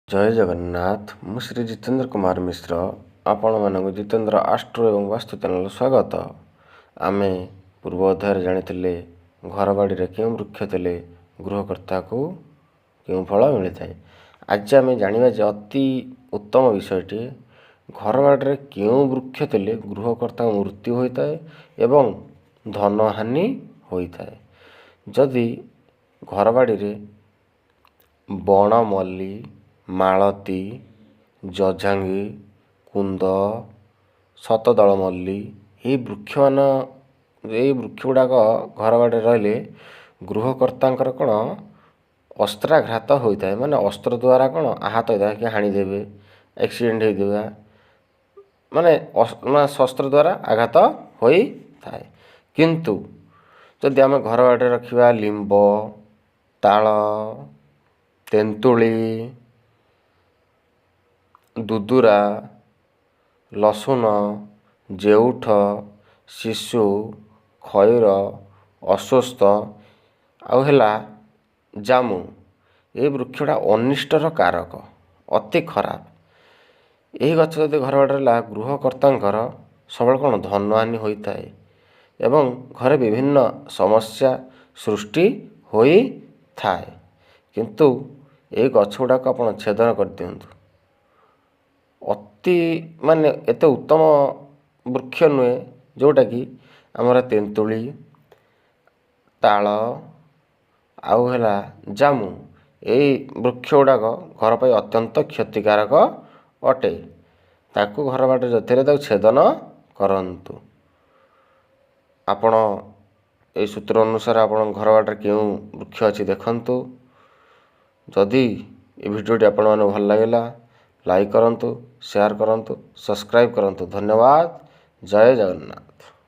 ଜୟ ଜଗନ୍ନାଥ। ମୁଁ ଶ୍ରୀ ଜିତେନ୍ଦ୍ର କୁମାର ମିଶ୍ର, ଆପଣମାନଙ୍କୁ ଜିତେନ୍ଦ୍ର ଆଷ୍ଟ୍ରୋ ଏବଂ ବାସ୍ତୁ ଚ୍ୟାନେଲ ସ୍ୱାଗତ। ଆମେ ପୂର୍ବ ଅଧ୍ୟାୟରେ ଜାଣିଥିଲେ ଘରବାଡ଼ିରେ କେଉଁ ବୃକ୍ଷ ଥିଲେ ଗୃହକର୍ତ୍ତାକୁ କେଉଁ ଫଳ ମିଳିଥାଏ। ଆଜି ଆମେ ଜାଣିବା ଯେ ଅତି ଉତ୍ତମ ବିଷୟଟିଏ, ଘରବାଡ଼ିରେ କେଉଁ ବୃକ୍ଷ ଥିଲେ ଗୃହକର୍ତ୍ତାଙ୍କ ମୃତ୍ୟୁ ହୋଇଥାଏ ଏବଂ ଧନହାନି ହୋଇଥାଏ। ଯଦି ଘରବାଡ଼ିରେ ବଣମଲ୍ଲି, ମାଳତୀ, ଜଝାଙ୍ଗି, କୁନ୍ଦ, ଶତଦଳ ମଲ୍ଲି ଏହି ବୃକ୍ଷମାନ, ଏଇ ବୃକ୍ଷ ଗୁଡ଼ାକ ଘରବାଡ଼ିରେ ରହିଲେ ଗୃହକର୍ତ୍ତାଙ୍କର କ'ଣ ଅସ୍ତ୍ରାଘାତ ହୋଇଥାଏ, ମାନେ ଅସ୍ତ୍ର ଦ୍ୱାରା କ'ଣ ଆହତ ହୋଇଥାଏ କି ହାଣିଦେବେ, ଆକ୍ସିଡେଣ୍ଟ ହେଇଦେବା, ମାନେ ଶସ୍ତ୍ର ଦ୍ୱାରା ଆଘାତ ହୋଇଥାଏ। କିନ୍ତୁ ଯଦି ଆମେ ଘର ବାଡ଼ିରେ ରଖିବା ଲିମ୍ବ, ତାଳ, ତେନ୍ତୁଳି, ଦୁଦୁରା, ଲସୁଣ, ଜେଉଠ, ଶିଶୁ, ଖଇର, ଅଶ୍ୱସ୍ଥ ଆଉ ହେଲା ଜାମୁ, ଏ ବୃକ୍ଷଟା ଅନିଷ୍ଟର କାରକ, ଅତି ଖରାପ। ଏହି ଗଛ ଯଦି ଘର ବାଡ଼ିରେ ହେଲା, ଗୃହକର୍ତ୍ତାଙ୍କର ସବୁବେଳେ କ'ଣ ଧନହାନି ହୋଇଥାଏ ଏବଂ ଘରେ ବିଭିନ୍ନ ସମସ୍ୟା ସୃଷ୍ଟି ହୋଇଥାଏ। କିନ୍ତୁ ଏହି ଗଛ ଗୁଡ଼ାକ ଆପଣ ଛେଦନ କରିଦିଅନ୍ତୁ। ଅତି ମାନେ ଏତେ ଉତ୍ତମ ବୃକ୍ଷ ନୁହେଁ, ଯେଉଁଟାକି ଆମର ତେନ୍ତୁଳି, ତାଳ ଆଉ ହେଲା ଜାମୁ, ଏଇ ବୃକ୍ଷ ଗୁଡ଼ାକ ଘର ପାଇଁ ଅତ୍ୟନ୍ତ କ୍ଷତିକାରକ ଅଟେ। ତାକୁ ଘର ବାଡ଼ିରେ ଯଥିରେ ତାକୁ ଛେଦନ କରନ୍ତୁ। ଆପଣ ଏଇ ସୂତ୍ର ଅନୁସାରେ ଆପଣଙ୍କ ଘର ବାଡ଼ିରେ କେଉଁ ବୃକ୍ଷ ଅଛି ଦେଖନ୍ତୁ। ଯଦି ଏ ଭିଡ଼ିଓଟି ଆପଣମାନଙ୍କୁ ଭଲ ଲାଗିଲା, ଲାଇକ୍ କରନ୍ତୁ, ସେୟାର କରନ୍ତୁ, ସବସ୍କ୍ରାଇବ୍ କରନ୍ତୁ। ଧନ୍ୟବାଦ। ଜୟ ଜଗନ୍ନାଥ।